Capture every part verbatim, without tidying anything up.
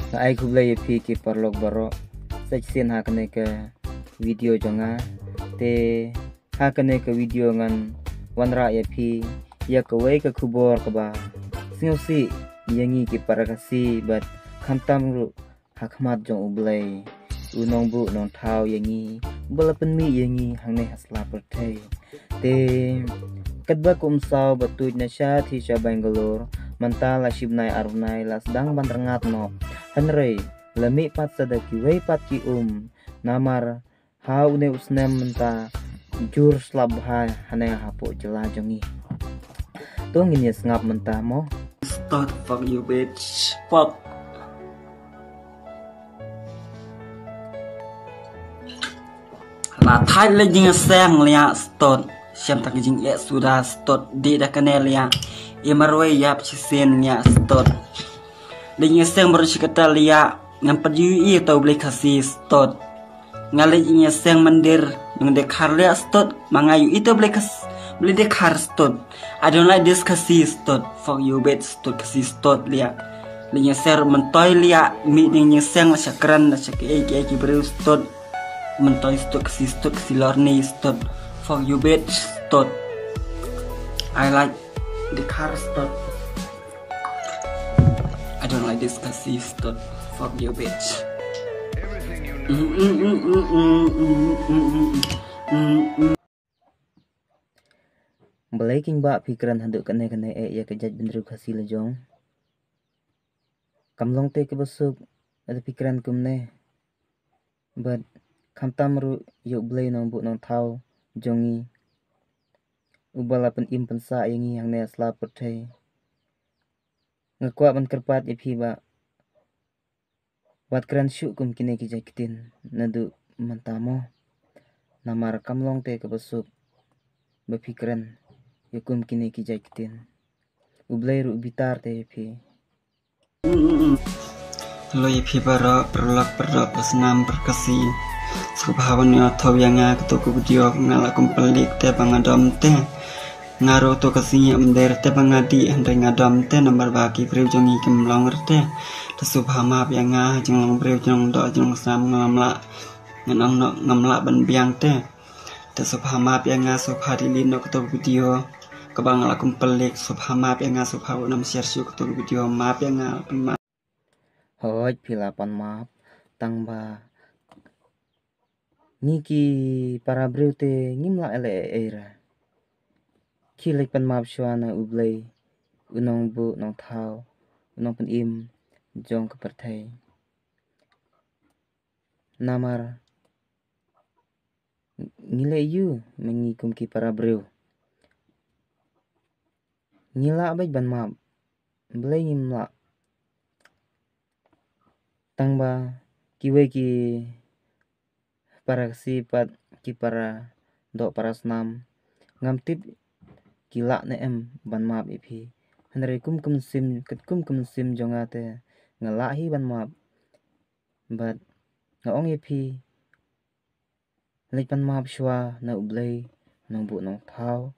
Nga ai khublei ïa phi ki paralok baroh sa shisien ha kane ka video jong nga. Te ha kane ka video ngan wanrah ïa phi ïa kawei ka khubor kaba sngewsih ïa ngi ki para Khasi bad khamtam ruh ha khmat jong U Blei, U Nongbuh Nongthaw ïa ngi uba la pynmih ïa ngi hangne ha sla pyrthei. Te katba kum saw ba tuid na sha thi sha Bangalore, mynta la shi bnai ar bnai la sdang ban rngat noh. Hynrei la mih pat sa da kiwei pat ki um, namar ha une u snem mynta jur slap bha hangne hapoh jylla jong ngi. To ngin ïa sngap mynta mo. Start, fuck you bitch. Fuck. La thait leit jingïaseng liah stot. Shem ta ka jingeh suda stot. Dih da kane liah. I marwei ïap shisien liah stot. Leit jingïaseng baroh shi katta liah. Ngam pat ju ïohi ïa uta u Blei Khasi stot. Nga leit jingïaseng mandir. Nga dei khar liah stot. Ma nga ïohi ïa uta u Blei Khas-, Blei dei khar stot. I don't like this Khasi stot. Fuck you bitch stot, Khasi stot liah. Leit jingïaseng ruh myntoi liah. Mih dei jingïaseng la sha kren la sha kiei kiei ki briew stot. Myntoi stot, Khasi stot, Khasi lorni stot. Fuck you bitch stot. I like the car stot. I don't like this Khasi stot. Fuck you bitch. Balei kin ba phi kren haduh kane kane eh ïa ka jaitbynriew Khasi la jong. Kam long te kaba suk lada phi kren kumne. Bad khamtam ruh ïa U Blei Nongbuh Nongthaw jong ngi, uba la pynim pynsah ïa ngi hangne ha sla pyrthei. Nga kwah ban kyrpad ïa phi ba wat kren shuh kum kine ki jait ktien naduh mynta mo. Namar kam long te kaba suk ba phi kren ïa kum kine ki jait ktien. U Blei ruh u bitar te ïa phi. Hello ïa phi baroh, paralok, paralok, para snam, para Khasi. Sngewbha ban ïathuh ïa nga kato ka video nga la kum pynlip te ba nga dom te. Nga ruh to ka sngi ym dei te ba nga dih hynrei nga dom te namar ba ki briew jong ngi kim long te. Te sngewbha map ïa nga, jinglong briew, jinglong doh, jinglong snam, ngam lah, ngan ong noh ngam lah ban biang te. Te sngewbha map ïa nga, sngewbha delete noh kato ka video kaba nga la kum pynlip, sngewbha map ïa nga, sngewbha buh nam share shuh kato ka video, map ïa nga, map. Hooid phi la pan map, tang ba ngi ki para briew te ngim lah leh ei ei re. Khie leit pan map shuwa na U Blei, U Nongbuh Nongthaw, U Nongpynim jong ka pyrthei. Namar ngi leh aiu ma ngi kum ki para briew? Ngi lah beit ban map, balei ngim lah? Tang ba kiwei ki para Khasi pat ki para doh para snam, ngam tip ki lah ne em ban map ïa phi. Hynrei kum ka mynsiem, katkum ka mynsiem jong nga te nga lah hi ban map. Bad nga ong ïa phi, leit pan map shuwa na U Blei Nongbuh Nongthaw,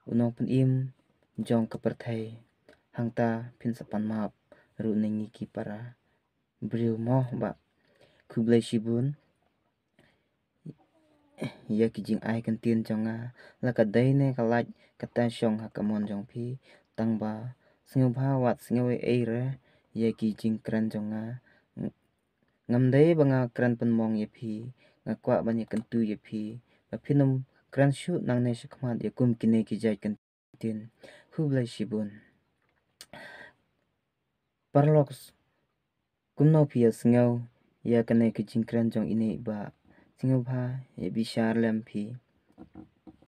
U Nongpynim jong ka pyrthei. Hangta phin sa pan map ruh na ngi ki para briew mo bah. Khublei shibun ïa ki jingai kyntien jong nga. La ka dei ne ka lait kata shong ha ka mon jong phi, tang ba sngewbha wat sngew ei ei re ïa ki jingkren jong nga. Ngam dei ba nga kren pynmong ïa phi, nga kwah ban ïakyntu ïa phi ba phin ym kren shuh nangne shakhmat ïa kum kine ki jait kyntien. Khublei shibun. Paralok, kumno phi ïa sngew ïa kane ka jingkren jong ine i bah? Sngewbha ïa bishar lem phi.